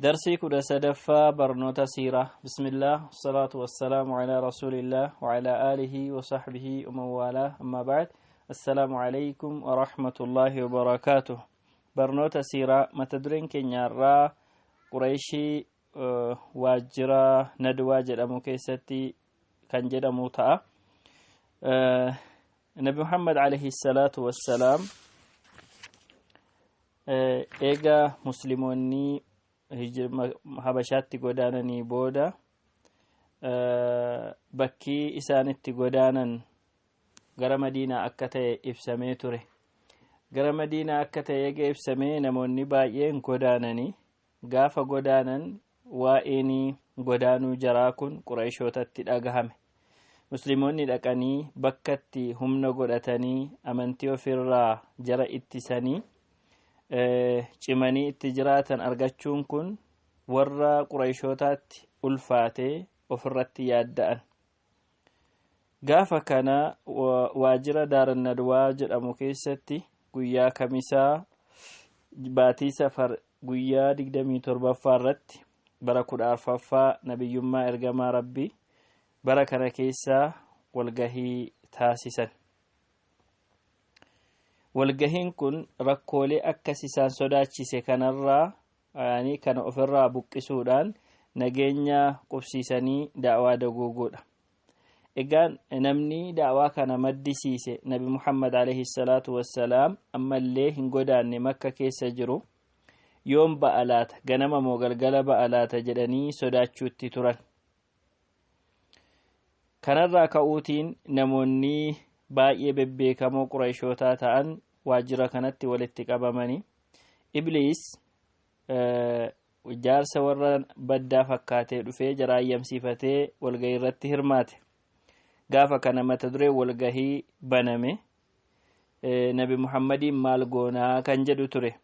Darsii 13ffaa barnoota siiraa. Bismillah, wasalaatu wassalaamu alaa rasuulillah wa alaa aalihi wa sahbihi wa man waalaa, amma ba'd. Assalaamu alaykum wa rahmatullaahi wa barakaatuh. Barnoota siiraa, mata dureen keenyaarraa Qureeshii waajjira Nadwaa jedhamu keessatti kan jedhamu ta'a. Nabi Muhammad alayhi salaatu wassalaam eega Musliimoonni Habashaatti godaananii booda, bakki isaan itti godaanan gara Madiinaa akka ta'e ibsamee ture. Gara Madiinaa akka ta'e eega ibsamee, namoonni baay'een godaananii, gaafa godaanan waa'een godaanuu jaraa kun Qureeshootatti dhagahame. Musliimoonni dhaqanii bakkatti humna godhatanii, amantii ofirraa jara ittisanii, cimanii itti jiraatan argachuun kun warra Qureeshootaatti ulfaatee ofirratti yaadda'an. Gaafa kana waajjira Daaran Nadwaa jedhamu keessatti guyyaa Kamisaa, baatii Safar guyyaa 27ffaa irratti, bara 14ffaa nabiyyummaa ergamaa Rabbii, bara kana keessaa walgahii taasisan. Walgahiin kun rakkoolee akkas isaan sodaachise kanarraa, yaani kana ofirraa buqqisuudhaan nageenya qubsiisanii da'waa dagoogoodha. Egaan namni da'waa kana maddisiise Nabi Muhammad alayhi salaatu wassalaam ammallee hin godaanne, Makka keessa jiru. Yoom ba'a laata, ganama moo galgala ba'a laata jedhanii sodaachuutti turan. Kanarraa ka'uutiin namoonni baay'ee bebbeekamoo Qureeshootaa ta'an waajjira kanatti walitti qabamanii, Ibliis jaarsa warra baddaa fakkaatee dhufee jara ayyamsiifatee walgahii irratti hirmaate. Gaafa kana mata duree walgahii baname Nabi Muhammadiin maal goonaa kan jedhu ture.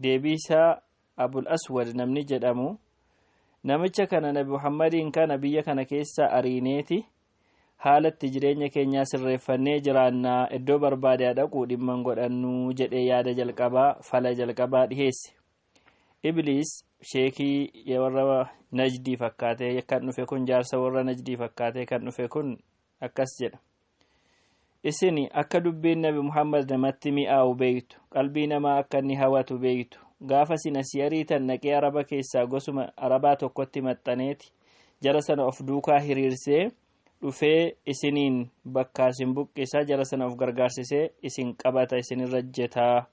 Deebii isaa Abul Aswad namni jedhamu, namicha kana, Nabi Muhammadiin kana, biyya kana keessa ariineeti haalatti jireenya keenyaa sirreeffannee jiraannaa, iddoo barbaade dhaquu dhimman godhannu jedhee yaada jalqabaa, fala jalqabaa dhiheesse. Ibliis sheekii warra Najdii fakkaatee kan dhufe kun, jaarsa warra Najdii fakkaatee kan dhufe kun akkas jedha: "Isin akka dubbiin Nabi Muhammad namatti mi'aawu beeytu, qalbii namaa akka inni hawatu beeytu. Gaafa isin asii ariitan naqee Araba keessaa gosuma Arabaa tokkotti maxxaneeti jara sana of duukaa hiriirsee dhufee isiniin bakkaa isin buqqisa, jara sana of gargaarsisee isin qabata, isinirra jetaa.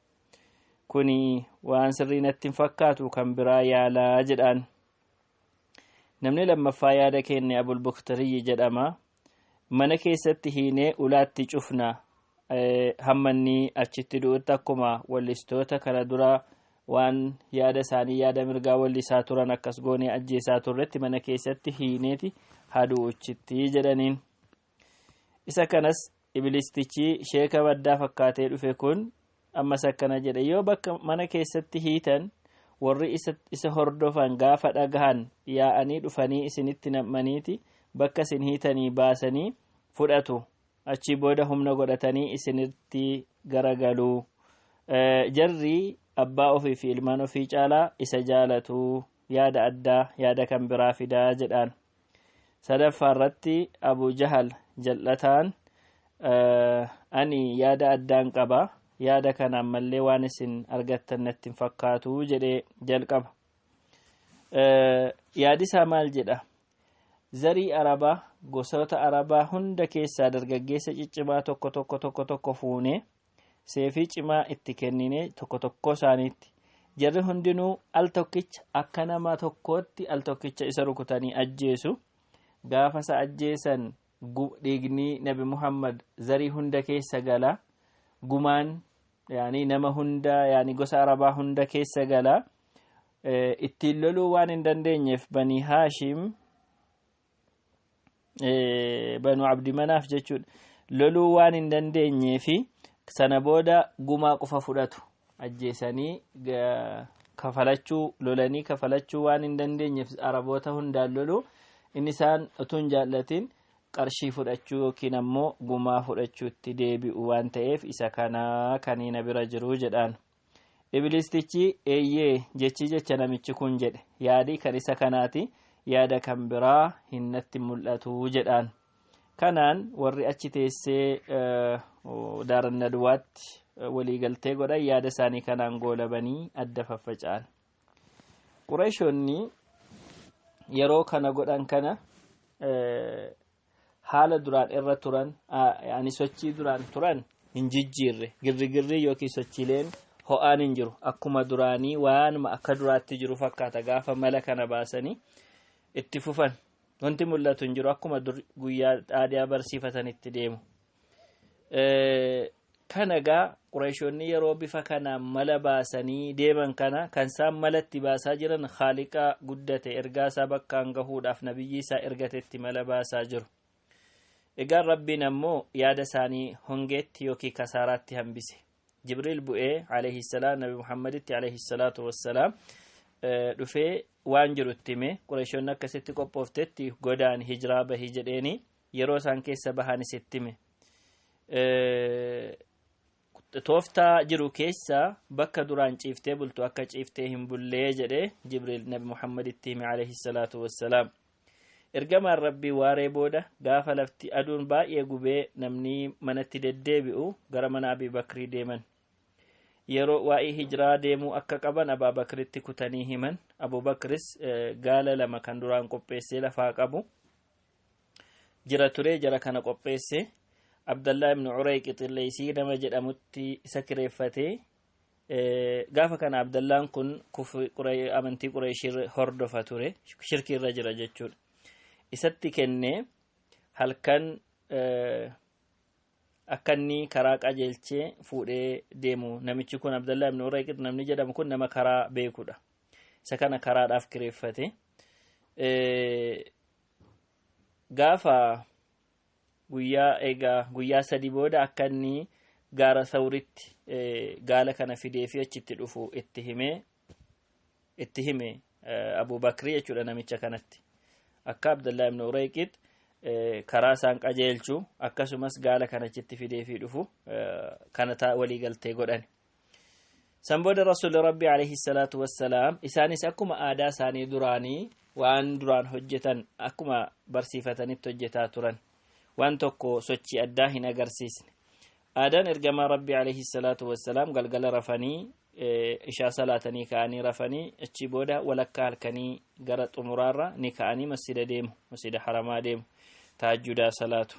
Kuni waan sirrii natti hin fakkaatu, kan biraa yaalaa" jedhaan. Namni lammaffaa yaada kenne Abul Buktariyyi jedhama. Mana keessatti hiinee ulaatti cufna, hammanni achitti du'utti, akkuma wallistoota kana dura waan yaada isaanii, yaada mirgaa wallisaa turan, akkas goonee ajjeesaa turretti mana keessatti hiineeti haa du'uchitti jedhaniin. Isa kanas ibilistichi sheeka baddaa fakkaatee dhufe kun ammas akkana jedhe: yoo bakka mana keessatti hiitan, warri isa hordofan gaafa dhagahan yaa'anii dhufanii isinitti nam'aniiti bakka isin hiitanii baasanii fudhatu, achii booda humna godhatanii isinitti garagaluu, jarri abbaa ofii fi ilmaan ofii caalaa isa jaalatu, yaada addaa, yaada kan biraa fidaa jedhaan. Sadaffaa irratti Abu Jahal jal'ataan, ani yaada addaan qaba, yaada kana ammallee waan isin argattan natti hin fakkaatu jedhee jalqaba. Yaadi isaa maal jedha? Zarii Arabaa, gosoota Arabaa hunda keessaa dargaggeessa ciccimaa tokko tokko tokko tokko fuunee, seefii cimaa itti kennine tokko tokko isaaniitti, jarri hundinuu al tokkicha akka nama tokkootti al tokkicha isa rukutanii ajjeesu. Gaafa isa ajjeesan dhiigni Nabi Muhammad zarii hunda keessa gala, gumaan yaani nama hunda, yaani gosa Arabaa hunda keessa gala. Ittiin loluu waan hin dandeenyeef Banii Haashim, Banu Abdimanaaf jechuudha, loluu waan hin dandeenyeefi sana booda gumaa qofa fudhatu. Ajjeesanii kafalachuu, lolanii kafalachuu waan hin dandeenyeef, Araboota hundaan loluu inni isaan utuu hin jaallatin qarshii fudhachuu yookiin ammoo gumaa fudhachuutti deebi'u waan ta'eef, isa kanaa kaniina bira jiru jedhaan. Iblistichi eeyyee jechi jecha namichi kun jedhe yaadii kan isa kanaati, yaada kan biraa hin natti mul'atu jedhaan. Kanaan warri achi teessee Daarannaduwaatti waliigaltee godhan yaada isaanii kanaan goolabanii adda faffaca'an. Qureeshonni yeroo kana godhan kana haala duraan irra turan, yani sochii duraan turan hin jijjiirre. Girrigirrii yookiin sochiileen ho'aan hin jiru, akkuma duraanii waanuma akka duraatti jiru fakkaata. Gaafa mala kana baasanii itti fufan wanti mul'atu hin jiru, akkuma guyyaa aadaa barsiifatanitti deemu. Kana gaa Qureeshonni yeroo bifa kanaan mala baasanii deeman kana kan isaan malatti baasaa jiran Khaaliqa guddate ergaa isaa bakkaan gahuudhaaf nabiyyi isaa ergatetti mala baasaa jiru. Egaan Rabbiin ammoo yaada isaanii hongeetti yookiin kasaaraatti hambise. Jibriil bu'ee alayhi salaam Nabi Muhammaditti alayhi salaatu wassalaam dhufee waan jiru itti hime. Qureeshonni akkasitti qophooftetti godaan hijiraa bahii jedheeni yeroo isaan keessa bahanis itti hime. Tooftaa jiru keessa bakka duraan ciiftee bultu akka ciiftee hin bullee jedhee Jibriil Nabi Muhammaditti hime alayhi salaatu wassalaam. Ergamaan Rabbii waaree booda gaafa lafti aduun baay'ee gubee namni manatti deddeebi'u gara mana Abii Bakrii deeman. Yeroo waa'ee hijiraa deemuu akka qaban Abaa Bakritti kutanii himan. Abu Bakris gaala lama kan duraan qopheessee lafaa qabu jira ture, jara kana qopheesse. Abdallah ibn Urayq Xilleysii nama jedhamutti isa kireeffatee, gaafa kana Abdallaan kun amantii Qureeshii hordofa ture, shirkii irra jira jechuudha. Isatti kennee halkan akka inni karaa qajeelchee fuudhee deemu. Namichi kun Abdallah ibn Urayq namni jedhamu kun nama karaa beekudha. Isa kana karaadhaaf kireeffate. Gaafa guyyaa egaa guyyaa 3 booda akka inni gaara Sawritti gaala kana fidee fi achitti dhufu itti hime Abu Bakrii jechuudha namicha kanatti. Akka Abdallah ibn Urayqit karaa isaan qajeelchu akkasumas gaala kana achitti fidee fi dhufu kana walii galtee godhan. San booda Rasuulli Rabbi alayhi salaatu wassalaam isaanis akkuma aadaa isaanii duraanii waan duraan hojjetan akkuma barsiifatanitti hojjetaa turan. Waan tokko sochii addaa hin agarsiisne. Aadaan ergamaa Rabbi alayhi salaatu wassalaam galgala rafanii ishaa salaatanii ka'anii rafanii achi booda walakkaa halkanii gara xumuraarra ni ka'anii masjida deemu, masjida haramaa deemu, tahajjudaa salaatu.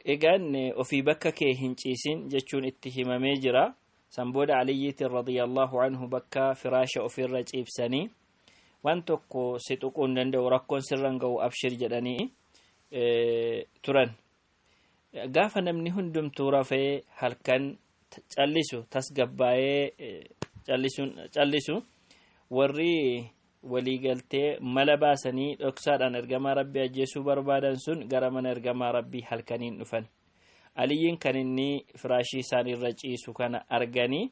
Egaan ofii bakka kee hin ciisin jechuun itti himamee jira. San booda Aliyyiitiin radiyallahu anhu bakka firaasha ofirra ciibsanii waan tokko si tuquu hin danda'u, rakkoon sirra hin ga'u, abshir jedhanii turan. Gaafa namni hundumtuu rafee halkan callisu tasgabbaa'ee callisu, warri waliigaltee mala baasanii dhoksaadhaan ergamaa Rabbii ajjeesuu barbaadan sun gara mana ergamaa Rabbii halkaniin dhufan. Aliyyiin kan inni firaashii isaaniirra ciisu kana arganii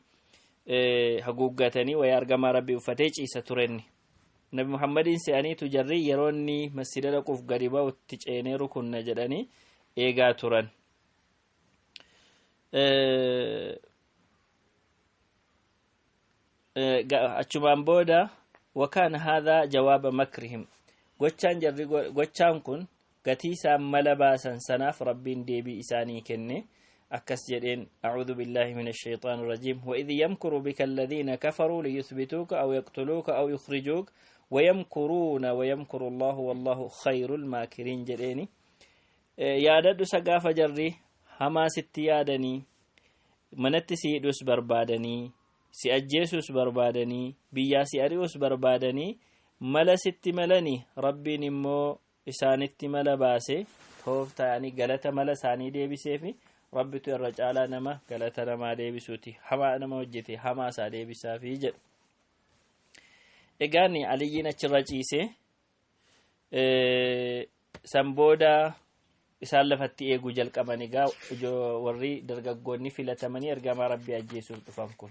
haguuggatanii wayaa ergamaa Rabbii uffatee ciisa turenni. Nabi Muhammadiin se'aniitu jarri yeroo inni masjida dhaquuf gadi ba'utti ceenee rukunna jedhanii eegaa turan. Achumaan booda وكان هذا جواب مكرهم, gochaan jarri gochaan kun gatii isaan mala baasan sanaaf Rabbiin deebii isaanii kenne. Akkas jedheen: أعوذ بالله من الشيطان الرجيم وإذ يمكر بك الذين كفروا ليثبتوك أو يقتلوك أو يخرجوك ويمكرون ويمكر الله والله خير الماكرين jedheeni. Yaadadhu isa gaafa jarri hamaa sitti yaadanii manatti si hidhus barbaadanii, si ajjeesus barbaadanii, biyyaa si ari'us barbaadanii mala sitti malanii, Rabbiin immoo isaanitti mala baase tooftaanii galata mala isaanii deebiseefi. Rabbitu irra caalaa nama galata namaa deebisuuti, hamaa nama hojjete hamaa isaa deebisaafi jedhu. Egaan Aliyyiin achirra ciise. San booda isaan lafatti eeguu jalqaban. Egaa warri dargaggoonni filatamanii ergamaa Rabbii ajjeesuuf dhufan kun,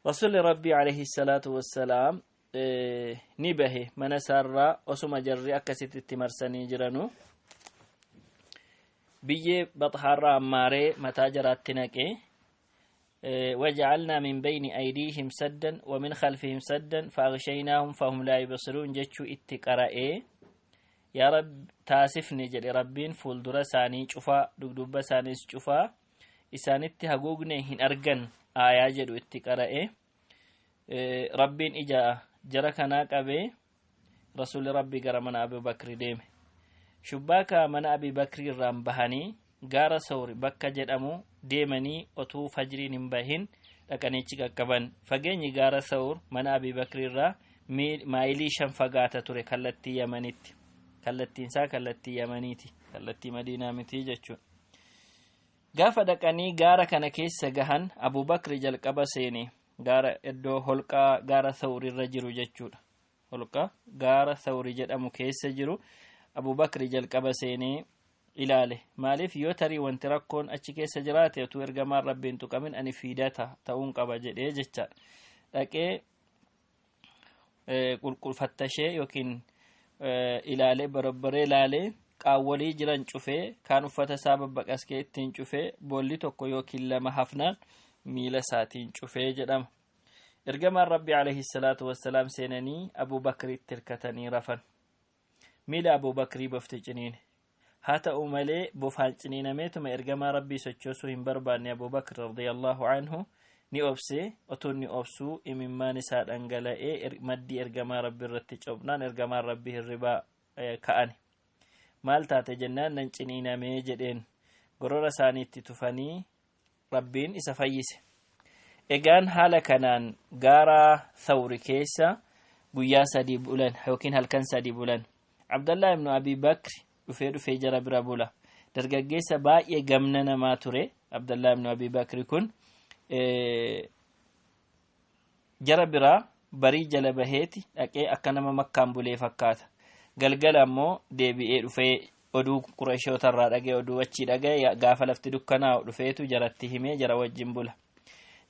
Rasuulli Rabbii alayhi salaatu wassalaam ni bahe mana isaarraa. Osuma jarri akkasitti itti marsanii jiranu biyyee baxaarraa ammaaree mataa jaraatti naqee وجعلنا من بين أيديهم سدا ومن خلفهم سدا فأغشيناهم فهم لا يبصرون جتشو اتقرأ يا رب تاسفني جل ربين فولدرا ساني شفا دقدوبة ساني شفا إسانتي هقوقني هن أرجن آية جدو اتقرأ ربين إجا جركنا قبي رسول ربي قرمنا أبو بكر ديم شباكا من أبي بكر رام gaara sawri bakka jedhamu deemanii otuu fajriin hin bahin dhaqaniichi qaqqaban. Fageenyi gaara sawr mana Abi Bakri irraa maayilii 5 fagaata ture kallattii Yamanitti. Kallattiin isaa kallattii Yamaniiti, kallattii Madiinaa miti jechuudha. Gaafa dhaqanii gaara kana keessa gahan Abu Bakri jalqaba seene gaara iddoo holqaa gaara sawri irra jiru jechuudha. Holqa gaara sawri jedhamu keessa jiru Abu Bakri jalqaba seenee ilaale. Maaliif yoo tarii wanti rakkoon achi keessa jiraate utuu ergamaan rabbiin tuqamin ani fiidata ta'uun qaba jedhee jecha dhaqee qulqulfattashee yookiin ilaalee barabbaree ilaalee qaawwalii jiran cufee kaan uffata isaa babbaqaskee ittiin cufee boolli tokko yookiin lama hafnaan miila isaatiin cufee jedhama. Ergamaan rabbi alayhi salaatu wassalaam seenanii Abu Bakriitti hirkatanii rafan. Miila Abu Bakrii bofte ciniine. Haa ta'u malee bofaan ciniinameetuma ergamaa rabbii sochoosuu hin barbaanne Abu Bakr radiyallahu anhu ni obsee otoo inni obsuu imimmaan isaa dhangala'ee maddii ergamaa rabbii irratti cobnaan ergamaan rabbii hirribaa ka'an. Maal taate jennaan nan ciniinamee jedheen gorora isaaniitti tufanii rabbiin isa fayyise. Egaan haala kanaan gaara Thawri keessa guyyaa 3 bulan yookiin halkan 3 bulan. Abdallah ibnu Abi Bakr dhufee jara bira bula. Dargaggeessa baay'ee gamna namaa ture Abdallah ibnu Abi Bakri kun jara biraa barii jala baheeti dhaqee akka nama makkaan bulee fakkaata. Galgala ammoo deebi'ee dhufee oduu Qurayshootarraa dhagee oduu achii dhagee gaafa lafti dukkanaa'u dhufeetu jaratti himee jara wajjin bula.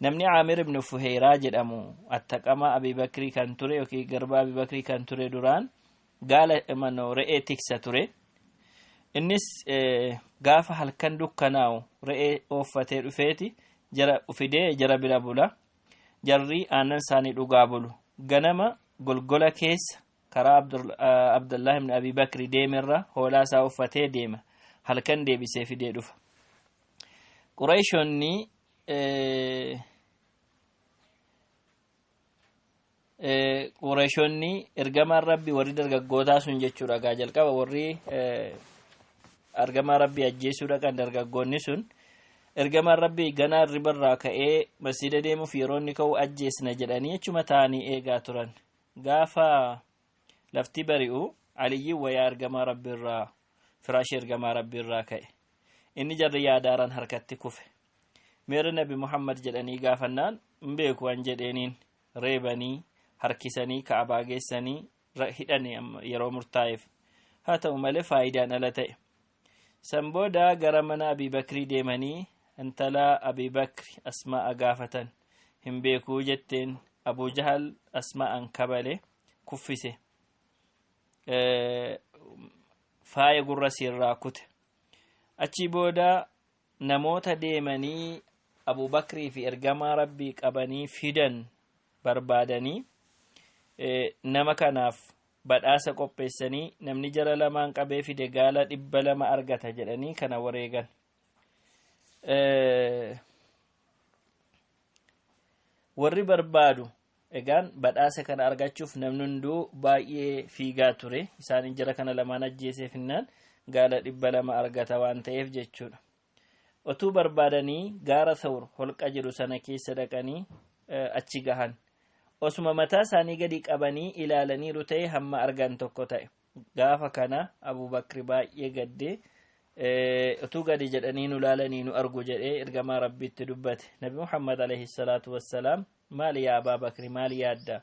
Namni Aamir ibnu Fuheyraa jedhamu attaqamaa Abi Bakrii kan ture yookiin garba Abi Bakrii kan ture duraan gaala re'ee tiksa ture. Innis gaafa halkan dukkanaa'u re'ee ooffatee dhufeeti jara fidee jara bira bula. Jarri aannan isaanii dhugaa bulu. Ganama golgola keessa karaa Abdallah ibn Abi Bakri deemerra hoolaa isaa uffatee deema. Halkan deebisee fidee dhufa. Qurayshonni Qurayshonni ergamaan rabbi warri dargaggootaa sun jechuudha. Gaa jalqaba warri ergamaa rabbi ajjeesuu dhaqan dargaggoonni sun ergamaan rabbi ganaa ribarraa ka'ee masjida deemuuf yeroo inni ka'u ajjeesna jedhanii achuma taa'anii eegaa turan. Gaafa lafti bari'u Aliyyiin wayaa ergamaa rabbiirraa firaashii ergamaa rabbiirraa ka'e. Inni jarri yaadaaraan harkatti kufe. Meera Nabi Muhammad jedhanii gaafannaan hin beeku waan jedheeniin reebanii harkisanii Ka'abaa geessanii hidhanii yeroo murtaa'eef. Haa ta'u malee faayidaan ala ta'e. San booda gara mana Abi Bakrii deemanii intala Abi Bakri Asmaa'a gaafatan. Hin beekuu jetteen Abu Jahal Asmaa'an kabale kuffise. Faaya gurra siirraa kute. Achi booda namoota deemanii Abu Bakrii fi ergamaa rabbii qabanii fidan barbaadanii nama kanaaf badhaasa qopheessanii namni jara lamaan qabee fide gaala 200 argata jedhanii kana wareegan. Warri barbaadu egaan badhaasa kana argachuuf namni hunduu baay'ee fiigaa ture. Isaan jara kana lamaan ajjeeseefinnaan gaala 200 argata waan ta'eef jechuudha. Otuu barbaadanii gaara Thawr holqa jiru sana keessa dhaqanii achi gahan. Osuma mataa isaanii gadi qabanii ilaalaniiru ta'e hamma argan tokko ta'e. Gaafa kana Abu Bakri baay'ee gaddee utuu gadi jedhanii nu laalanii nu argu jedhee ergamaa rabbiitti dubbate. Nabi Muhammad alayhi salaatu wassalaam maali yaa Abaa Bakri maali yaadda?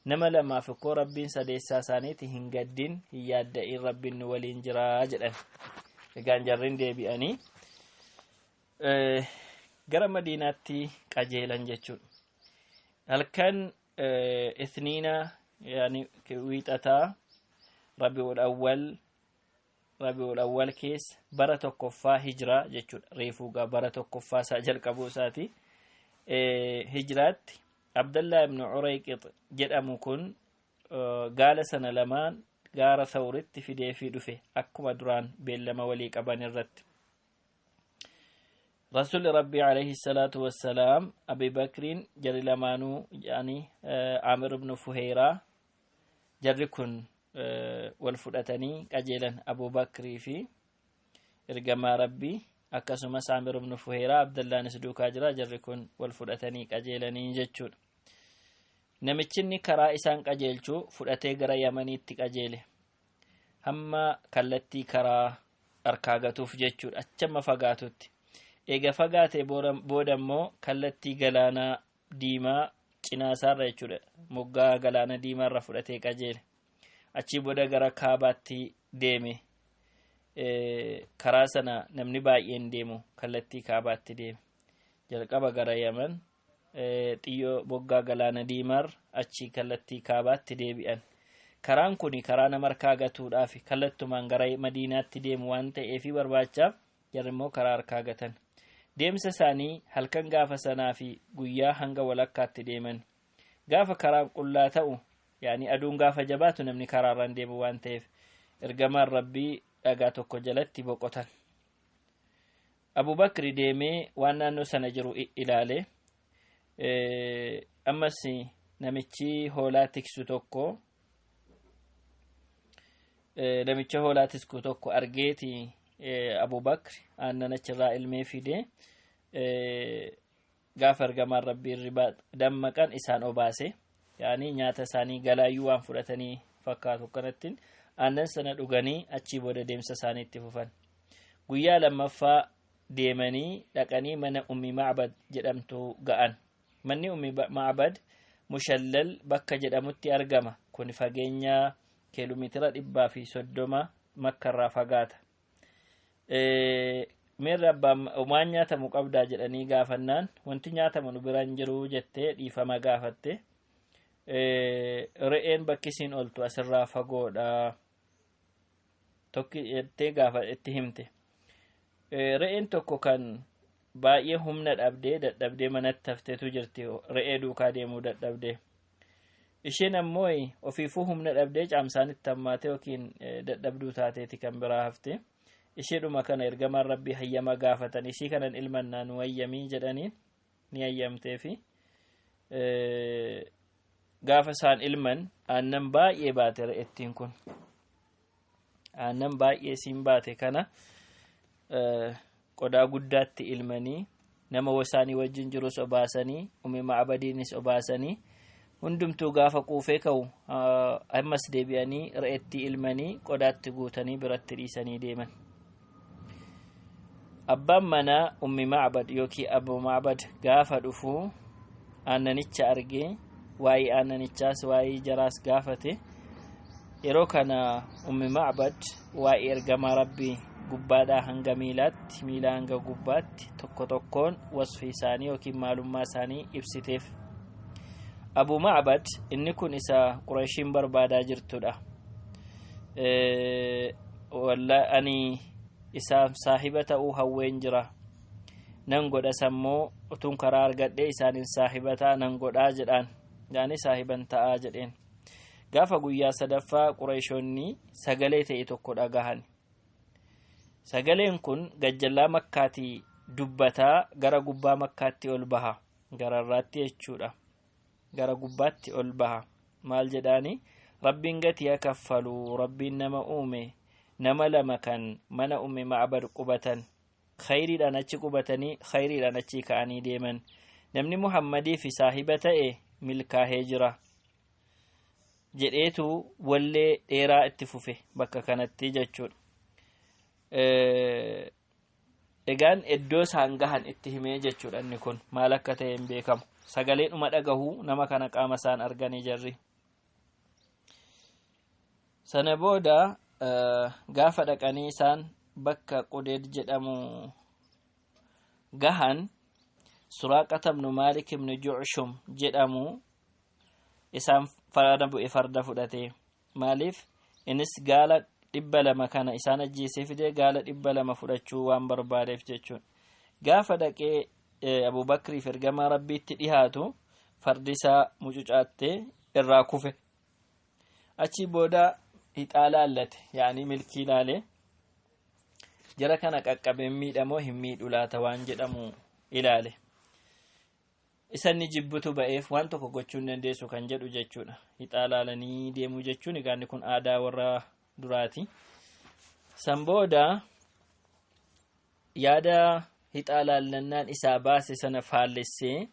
Nama lamaaf ikkoo rabbiin sadeessaa isaaniiti hin gaddin hin yaadda'in rabbiin nu waliin jiraa jedhan. Egaan jarriin deebi'anii gara Madiinaatti qajeelan jechuudha. Halkan ithniina yaani wiixataa Rabiul Awwal keessa bara tokkoffaa hijiraa jechuudha. Reefuu bara tokkoffaa isaa jalqabuu isaati. hijraatti Abdallaa ibnu Curayqix jedhamu kun gaala sana lamaan gaara Thawritti fideefii dhufe akkuma duraan beellama walii qaban irratti. Rasuulli Rabbii alayhi salaatu wassalaam Abi Bakriin jarri lamaanuu yaani Aamir ibnu Fuheyraa jarri kun wal fudhatanii qajeelan. Abu Bakrii fi ergamaa Rabbii akkasumas Aamir ibnu Fuheyraa, Abdallaanis duukaa jira, jarri kun wal fudhatanii qajeelanii jechuudha. Namichinni karaa isaan qajeelchuu fudhatee gara Yamaniitti qajeele. Hamma kallattii karaa harkaa gatuuf jechuudha, achamma fagaatutti. Eega fagaatee booda immoo kallattii galaana diimaa cinaasaarra jechuudha, moggaa galaana diimaarra fudhatee qajeele. Achii booda gara kaabaatti deeme. Karaa sana namni baay'een deemu kallattii kaabaatti deeme. Jalqaba gara Yaman, xiyyoo moggaa galaana diimaarra, achii kallattii kaabaatti deebi'an. Karaan kun karaa nama harkaa gatuudhaaf kallattumaan gara Madiinaatti deemu waan ta'eefi barbaachaaf jarri immoo karaa harkaa gatan. Deemsa isaanii halkan gaafa sanaa fi guyyaa hanga walakkaatti deeman. Gaafa karaan qullaa ta'u, yaani aduun gaafa jabaatu, namni karaarraan deemu waan ta'eef, ergamaan Rabbii dhagaa tokko jalatti boqotan. Abubakri deemee waan naannoo sana jiru ilaale. Ammas namichi hoolaa tiksu tokko, namicha hoolaa tiksu tokko argeeti Abubakri aannan achirraa ilmee fide. Gaafa ergamaan Rabbii hirribaa dammaqan isaan obaase, yaani nyaata isaanii galaayyuu waan fudhatanii fakkaatu kanattiin aannan sana dhuganii achii booda deemsa isaanii itti fufan. Guyyaa lammaffaa deemanii dhaqanii mana Ummi Macbad jedhamtu ga'an. Manni Ummi Macbad Mushallal bakka jedhamutti argama. Kun fageenya kiiloomeetira 130 Makkarraa fagaata. Miirri abbaan waan nyaatamu qabdaa jedhanii gaafannaan, wanti nyaatamu nu bira hin jiru jettee dhiifama gaafatte. Re'een bakki isiin oltu asirraa fagoodha tokki jettee gaafa itti himte. Re'een tokko kan baay'ee humna dhabdee dadhabdee manatti hafteetu jirti, re'ee duukaa deemuu dadhabdee. Isheen ammoo ofiifuu humna dhabdee caamsaan itti hammaate yookiin dadhabduu taateeti kan biraa hafte. Isheedhuma kana ergamaan Rabbii hayyama gaafatan, ishii kanan ilmannaa nu hayyamii jedhaniin, ni hayyamteefi. Gaafa isaan ilman aannan baay'ee baate re'ettiin kun. Aannan baay'ee siin baate kana qodaa guddaatti ilmanii nama isaanii wajjin jirus obaasanii, Ummi Macbadiinis obaasanii, hundumtuu gaafa quufee ka'u ammas deebi'anii re'ettii ilmanii qodaatti guutanii biratti dhiisanii deeman. Abbaan manaa Ummi Macbad yookiin Abu Macbad gaafa dhufuu aannanicha argee waa'ee aannanichaas waa'ee jaraas gaafate. Yeroo kana Ummi Macbad waa'ee ergamaa Rabbii gubbaadhaa hanga miilaatti, miilaa hanga gubbaatti tokko tokkoon wasfii isaanii yookiin maalummaa isaanii ibsiteef. Abu Macbad inni kun isa Qureeshiin barbaadaa jirtudha. Walla ani isaaf saahiba ta'uu hawween jira. Nan godha sammoo utuun karaa argadhee isaanin saahiba ta'a nan godhaa jedhaan. Yaani saahiban ta'aa jedheen. Gaafa guyyaa sadaffaa Qureeshonni sagalee ta'e tokko dhagahan. Sagaleen kun gajjallaa Makkaatii dubbataa gara gubbaa Makkaatti ol baha. Gararraatti jechuudha. Gara gubbaatti ol baha. Maal jedhaani? Rabbiin gatii haa kaffalu, Rabbiin nama uume, nama lama kan mana Ummi Macbad qubatan, khayriidhaan achi qubatanii khayriidhaan achii ka'anii deeman. Namni Muhammadii fi saahiba ta'e milkaahee jira jedheetu wallee dheeraa itti fufe bakka kanatti jechuudha. Egaan iddoo isaan gahan itti himee jechuudha. Inni kun maal akka ta'e hin beekamu. Sagalee dhuma dhagahuu nama kana qaama isaan arganii jarri. Sana booda gaafa dhaqanii isaan bakka Qudeed jedhamu gahan, Suraaqata ibnu Maalik ibnu Jucshum jedhamu isaan faana bu'e farda fudhate. Maaliif? Innis gaala 200 kana isaan ajjeesee fidee gaala 200 fudhachuu waan barbaadeef jechuudha. Gaafa dhaqee Abubakriif ergamaa rabbiitti dhihaatu fardi isaa mucucaattee irraa kufe. Achi booda hixaa laallate, yaanii milkii laale, jara kana qaqqabeen miidhamoo hin miidhu laata waan jedhamu ilaale. Isanni jibbutu ba'eef waan tokko gochuu hin dandeessu kan jedhu jechuudha. Hixaa laalanii deemuu jechuun egaa kun aadaa warra duraati. San booda yaada hixaa laallannaan isaa baase sana faallessee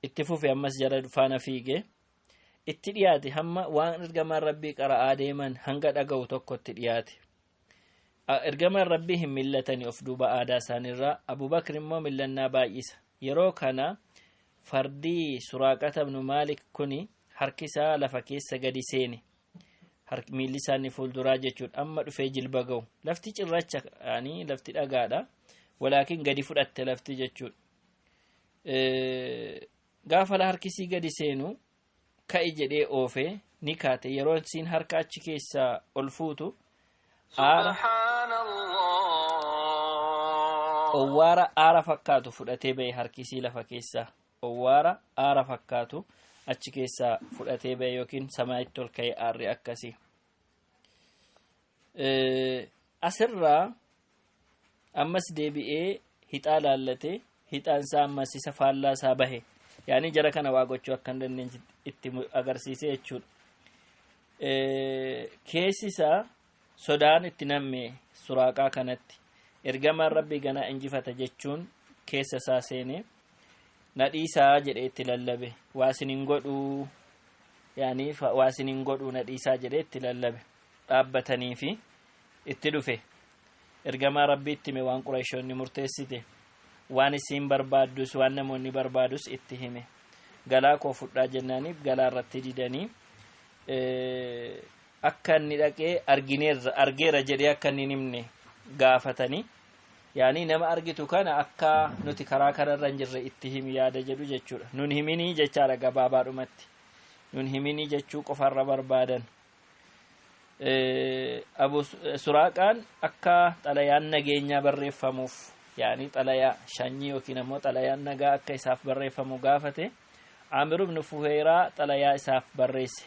itti fufe. Ammas jara faana fiige, itti dhiyaate, hamma waan ergamaan rabbii qara'aa deeman hanga dhaga'u tokkotti dhiyaate. Ergamaan rabbii hin millatanii of duuba aadaa isaaniirraa, Abubakar immoo millannaa baay'isa. Yeroo kana fardii Suraaqata ibnu Maalik kuni harki isaa lafa keessa gadi seene, miilli isaanii fuulduraa jechuudha, amma dhufee jilba ga'u. Lafti cirracha, yaani lafti dhagaadha, walaakin gadi fudhatte lafti jechuudha. Gaafa harkisii gadi seenu ka'i jedhee oofee ni kaate. Yeroo isiin harka achi keessaa ol fuutu aara owwaara aara fakkaatu fudhatee ba'e. Harkisii lafa keessaa owwaara aara fakkaatu achi keessaa fudhatee ba'e, yookiin samaayitti ol ka'e aarri akkasii. Asirraa ammas deebi'ee hixaa laallate. Hixaan isaa ammas isa faallaa isaa bahe, yaani jara kana waa gochuu akka hin dandeenye itti agarsiise jechuudha. Keessi isaa sodaan itti namme. Suraaqaa kanatti ergamaan rabbii ganaa injifata jechuun keessa isaa seene. Nadhiisaa jedhee itti lallabe. Waa isin hin godhuu, yaani waa isin hin godhuu, nadhiisaa jedhee itti lallabe. Dhaabbatanii fi itti dhufe. Ergamaa rabbii itti hime waan Qurayshoonni murteessite, waan isiin barbaaddus, waan namoonni barbaadus itti hime. Galaa koo fudhaa jennaaniif galaa irratti didanii, akka inni dhaqee argineerra argeera jedhee akka inni hin himne gaafatanii, yaani nama argitu kana akka nuti karaa kanarra hin jirre itti himi yaada jedhu jechuudha. Nun himinii jechaadha, gabaabaadhumatti nun himinii jechuu qofarra barbaadan. Abu Suraaqaan akka xalayaan nageenyaa barreeffamuuf, yaani xalayaa shanyii yookiin ammoo xalayaan nagaa akka isaaf barreeffamu gaafate. Aamir ibn Fuheeraa xalayaa isaaf barreesse.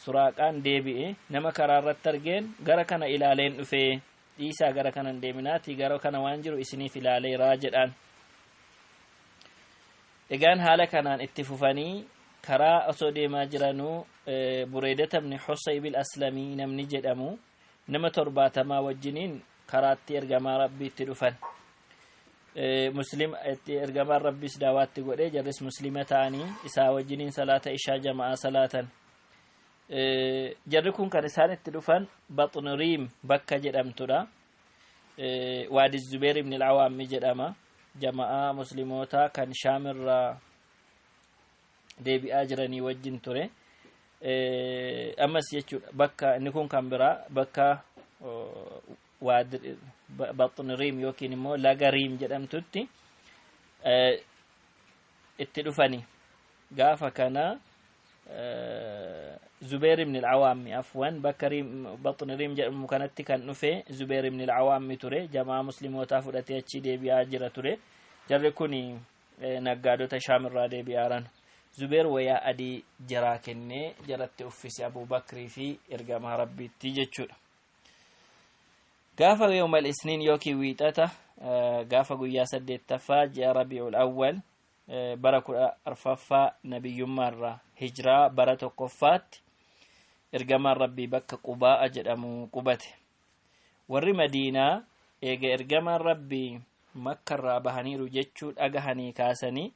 Suraaqaan deebi'e. Nama karaa irratti argeen gara kana ilaaleen dhufee, dhiisaa gara kana hin deeminaatii, gara kana waan jiru isiniif ilaaleeraa jedhaan. Egaan haala kanaan itti fufanii karaa osoo deemaa jiranuu Bureedata ibn Xusayb Aslamii namni jedhamu nama 70 wajjiniin karaatti ergamaa rabbiitti dhufan. Muslim ergamaan rabbiis daawaatti godhee, jarris muslima ta'anii isaa wajjiniin salaata ishaa jama'aa salaatan. Jarri kun kan isaan itti dhufan Baxnuriim bakka jedhamtudha. Waadi Zubeer ibn al-Awaammi jedhama. Jama'aa muslimootaa kan Shaamirraa deebi'aa jiranii wajjin ture. Ammas jechuudha, bakka inni kun kan biraa bakka Baxnuriim yookiin immoo laga Riim jedhamtutti itti dhufani. Gaafa kana Zubeer ibn al-Awaammi, afwan, bakka Baxnuriim jedhamu kanatti kan dhufe Zubeer ibn al-Awaammi ture. Jamaa muslimootaa fudhatee achi deebi'aa jira ture. Jarri kun naggaadota Shaamirraa deebi'aaran. Zubeer wayaa adii jaraa kennee jaratti uffise, Abubakrii fi ergamaa rabbiitti jechuudha. Gaafa yoomal isniin yookiin wiixata, gaafa guyyaa 8ffaa ji'a Rabiicul Awwal, bara 14ffaa nabiyyummaarraa, hijiraa bara 1ffaatti, ergamaan rabbii bakka Qubaa'a jedhamu qubate. Warri Madiinaa eega ergamaan rabbii Makkarraa bahaniiru jechuu dhagahanii kaasanii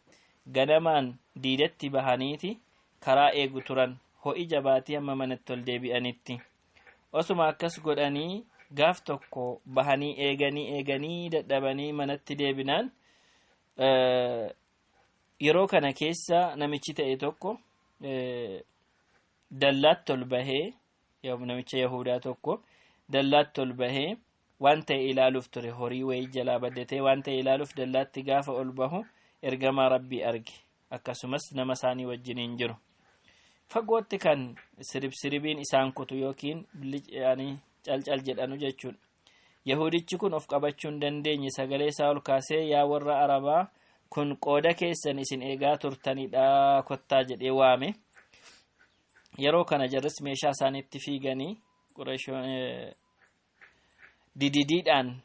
ganamaan diidatti bahaniiti karaa eegu turan, ho'i jabaatii hamma manatti ol deebi'anitti. Osuma akkas godhanii gaaf tokko bahanii eeganii eeganii dadhabanii manatti deebinaan, yeroo kana keessa namichi ta'e tokko dallaatti ol bahee, namicha Yahudaa tokko dallaatti ol bahee waan ta'e ilaaluuf ture. Horii wayii jalaa baddatee waan ta'e ilaaluuf dallaatti gaafa ol bahu ergamaa rabbii arge, akkasumas nama isaanii wajjiniin jiru. Fagootti kan sirib siribiin isaan kutu yookiin calcal jedhanu jechuudha. Yahudichi kun of qabachuu hin dandeenye, sagalee isaa ol kaasee, "Yaa warra Arabaa, kun qooda keessan isin eegaa turtanidha, kottaa," jedhee waame. Yeroo kana jarris meeshaa isaaniitti fiiganii dididiidhaan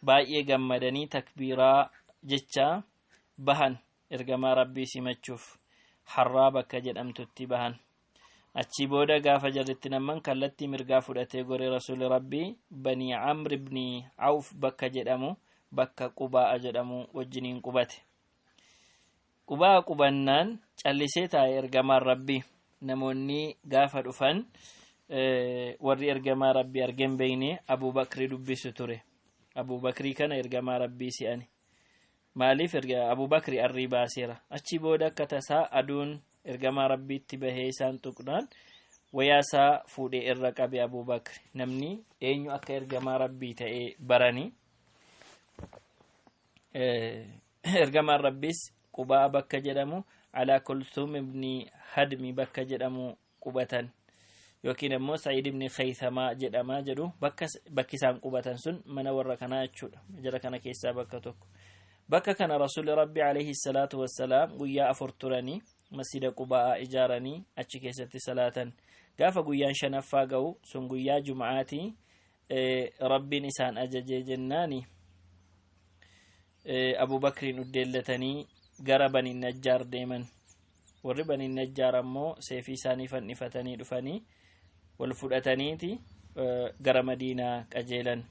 baay'ee gammadanii takbiiraa jecha bahan. Ergamaa Rabbii simachuuf Harraa bakka jedhamtutti bahan. Achii booda gaafa jarritti namman kallattii mirgaa fudhatee goree Rasuuli Rabbii Banii Amr ibni Awf bakka jedhamu, bakka Qubaa'a jedhamu wajjiniin qubate. Qubaa qubannaan callisee taa'e ergamaan Rabbii. Namoonni gaafa dhufan, warri ergamaa Rabbii argeen beeyne, Abubakrii dubbisu ture. Abubakrii kana ergamaa Rabbii si'ani. Maaliif? Erga Abubakri arrii baaseera. Achii booda akka tasaa aduun ergamaa Rabbiitti bahee isaan tuqnaan wayaa isaa fuudhee irra qabe Abubakri. Namni eenyu akka ergamaa Rabbii ta'ee baranii. Ergamaan Rabbiis Qubaa bakka jedhamu, Alaa Kulthum ibni Hadmi bakka jedhamu qubatan, yookiin immoo Sa'iid ibni Khaythamaa jedhamaa jedhu. Bakka bakki isaan qubatan sun mana warra kanaa jechuudha, jara kana keessaa bakka tokko. Bakka kana Rasuulli Rabbi alayhi salaatu wassalaam guyyaa 4 turanii, masjida Qubaa ijaaranii achi keessatti salaatan. Gaafa guyyaan shanaffaa ga'u, sun guyyaa Jum'aati, Rabbiin isaan ajajee jennaani Abubakriin uddeellatanii gara Bani Najjaar deeman. Warri Bani Najjaar ammoo seefii isaanii fannifatanii dhufanii wal fudhataniiti gara Madiinaa qajeelan.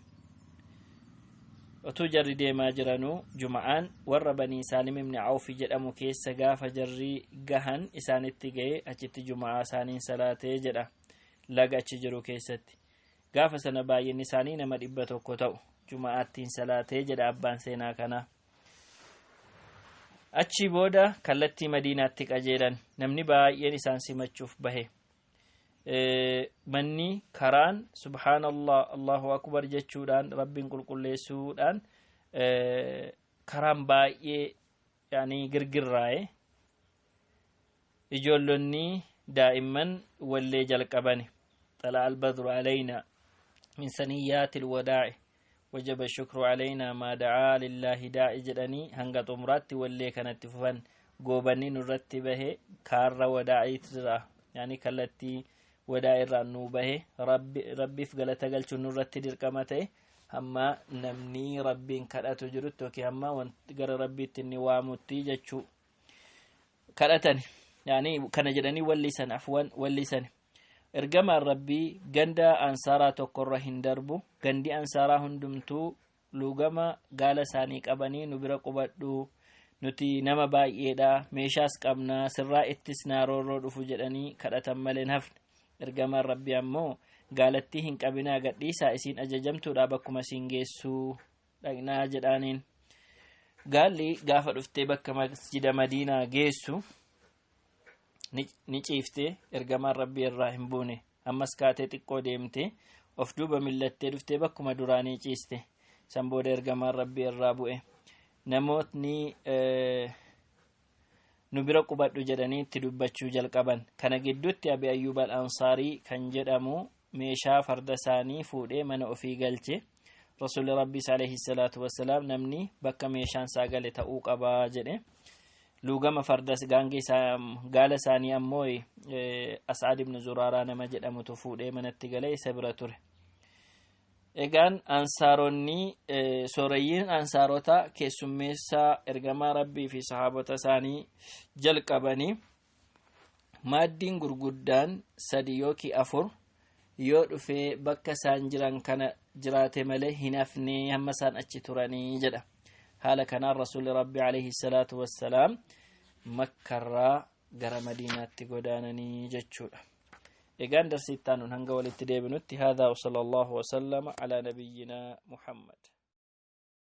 Otuu jarri deemaa jiranuu, Juma'aan warra Banii Saalim ibni Awfi jedhamu keessa gaafa jarri gahan isaanitti ga'e. Achitti Juma'aa isaaniin salaatee jedha, laga achi jiru keessatti. Gaafa sana baay'inni isaanii nama 100 ta'u Juma'aattiin salaatee jedha abbaan seenaa kanaa. Achii booda kallattii Madiinaatti qajeelan. Namni baay'een isaan simachuuf bahe. Manni karaan "Subhaanallah, Allahu akbar" jechuudhaan, Rabbiin qulqulleessuudhaan karaan baay'ee yaani girgirraa'e. Ijoollonni daa'imman wallee jalqabani: "طلع البدر علينا من ثنيات الوداع، وجب الشكر علينا ما دعا لله داع" jedhanii hanga xumuraatti wallee kanatti fufan. Goobanni nurratti bahe kaarra wadaa'iitirraa, yaani kallattii wadaa irraa nuu bahe, Rabbiif galata galchuun nurratti dirqama ta'e, hamma namni Rabbiin kadhatu jirutti yookiin hamma gara Rabbiitti inni waamutti jechuu kadhatan. Yaani kana jedhanii wallisan, afwan, wallisan. Ergamaan Rabbii ganda Ansaaraa tokkorra hin darbu. Gandi Ansaaraa hundumtuu luugama gaala isaanii qabanii, "Nu bira qubadhu, nuti nama baay'eedha, meeshaas qabnaa, sirraa ittis naaroorroo dhufu," jedhanii kadhatan malee hafne. Ergamaan Rabbii ammoo, "Gaalattii hin qabinaa, gadhiisaa, isiin ajajamtuudha, bakkuma isiin geessuu dhaqnaa," jedhaaniin. Gaalli gaafa dhuftee bakka masjida Madiinaa geessu ni ciifte. Ergamaan Rabbii irraa hin buune. Ammas kaatee xiqqoo deemte, of duuba millattee dhuftee bakkuma duraanii ciiste. San booda ergamaan Rabbii irraa bu'e. Namootni "Nu bira qubadhu" jedhanii itti dubbachuu jalqaban. Kana gidduutti Abi Ayyuub al Ansaarii kan jedhamu meeshaa farda isaanii fuudhee mana ofii galche. Rasuulli Rabbiis alayhi salaatu wassalaam, "Namni bakka meeshaan isaa gale ta'uu qabaa," jedhe. Luugama farda gaangee gaala isaanii ammoo As'aad ibn Zuraaraa nama jedhamutu fuudhee manatti galee isa bira ture. Egaan Ansaaronni, sooreyyiin Ansaarota, keessummeessaa ergamaa Rabbii fi sahaabota isaanii jalqabanii, maaddiin gurguddaan sadi yookiin afur yoo dhufee bakka isaan jiran kana jiraate malee hin hafnee hamma isaan achi turanii jedha. Haala kanaan Rasuulli Rabbi alayhi salaatu wassalaam Makkarraa gara Madiinaatti godaananii jechuudha. Egaan darsii itti aanuun hanga walitti deebinutti, haadhaa wa sallallahu wasallama alaa nabiyyinaa Muhammad.